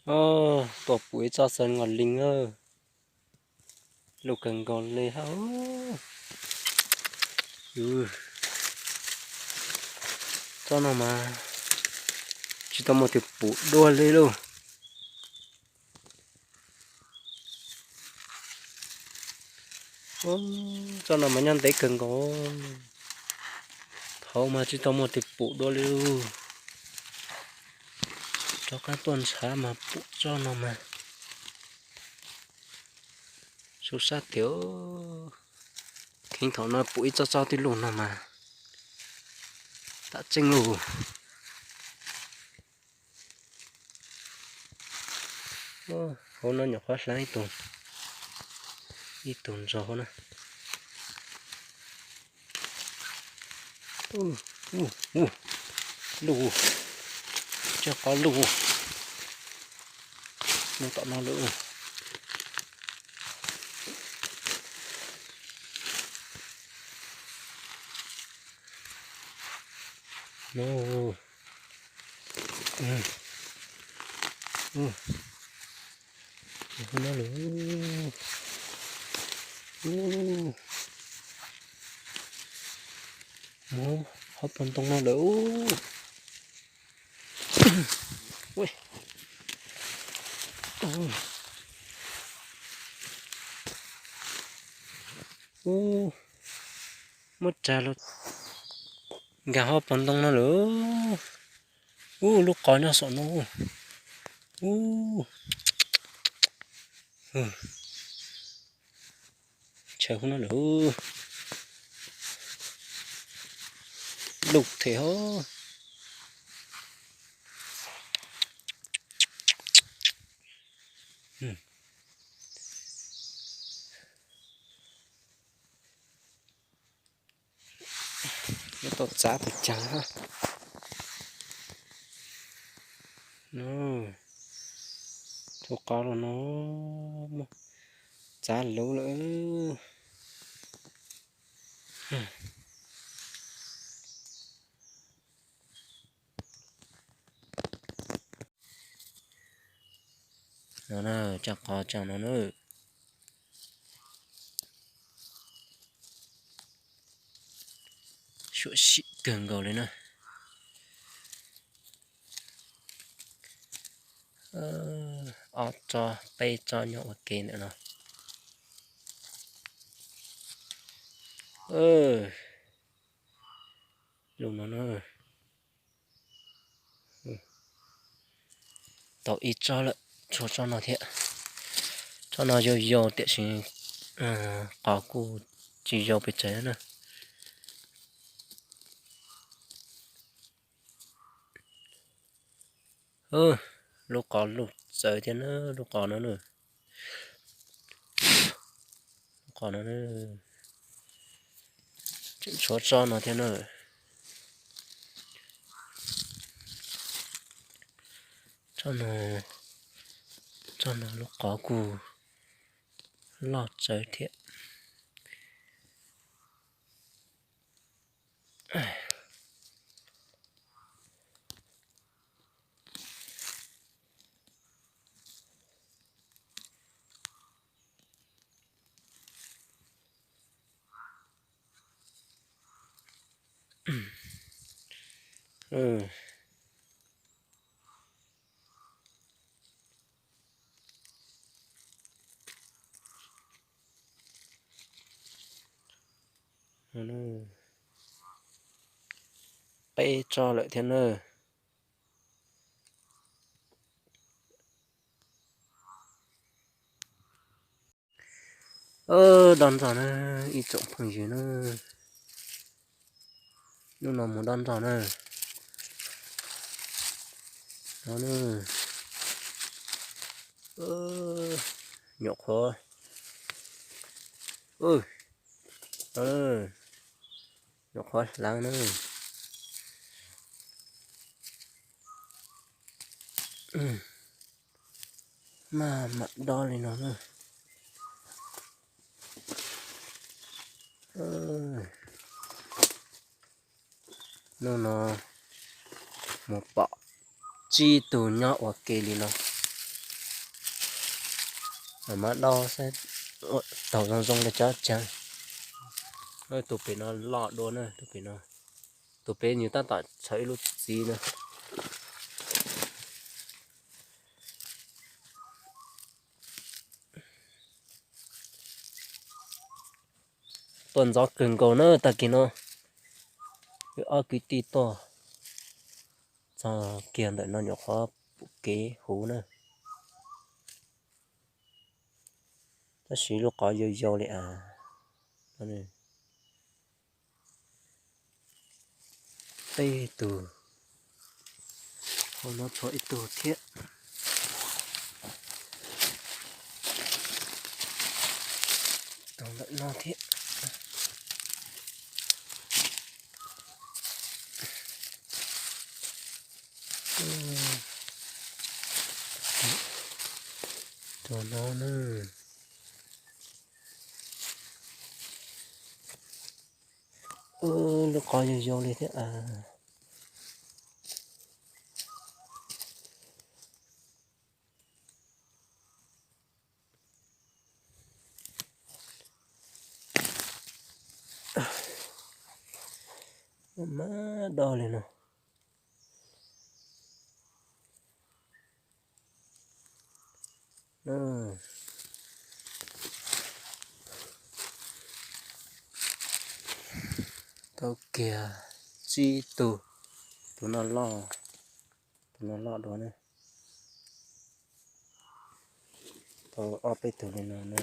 Os, tuaj pum ib txoj xeev ngos lees lawm. Luj kawg nkaus li hab. Txoj no mas tsis tau muaj twg pum dua li lauj. Txoj no mas nyob ntev kawg nkaus. Thaud mas tsis tau muaj twg pum dua li lauj. Rov qab tuaj ntshav mas pum txoj no mas sub sab tiag. Kheev thaum no pum ib txoj txoj tij luj no mas tam tseeb lauj. Hauv no nyuam qhuav hlaav ib tug, ib tug ntsos hauv na. Luj, tsaj qov luj. Luj tom no lawm. No, no lawm. Mus hauv paus ntoo no lawm. Muab tsa los nkag hauv paus ntoo no lawm. Ub, lub qos nyob saum no. Ub, tshaw hauv no lawm. Luj them hov. Yuav tau txav pes tsawg na. Thaum qos los no muab txav luv lawm. No na, tsaj qos tsaj no na. Suam sim kawg nkaus li na. Ob tsob peb tsob nyob ua ke ntawm no. Lub no na, tau ib tsob lawm, tshuav tsob no thiab. Tsob no yau yau tiam sis qos kuj tsis yau pes tsawg na. Lub qos luj txawv thiab na, lub qos no na. Lub qos no tseem tshuav tsob no thiab na. Tsob no, tsob no lub qos kuj loj tsawv thiab. Peb tsob lawm thiab na. Dob ntxog na, ib tsoom phooj ywg na, hnub no mus dob ntxog na. No na, nyuam qhuav, nyuam qhuav hlaav na. Maj mam dob li no na. Hnub no mus pom tsib tug nyob ua ke li no. Mam do saib, taug zoo zoo li cov tsev. Tus pem no loj dua na, tus pem no. Tus pem nws tab tom tshav ib lub txiv na. Tuaj ntxov kawg nkaus na tag kis no. Wb ob kwv tij tuaj txog kiag ntawm no nyuam qhuav pom kev huv na. Tab sis lub qhov yau yau li as. Peb tug, hauv no tshuav ib tug thiab. Tug ntawm no thiab. Tug no na. Lub qhov yau yau li thiab. Maj do li no. Tau kiag tsib tug, tus no loj, tus no loj dua na. Tau ob peb tug li no na.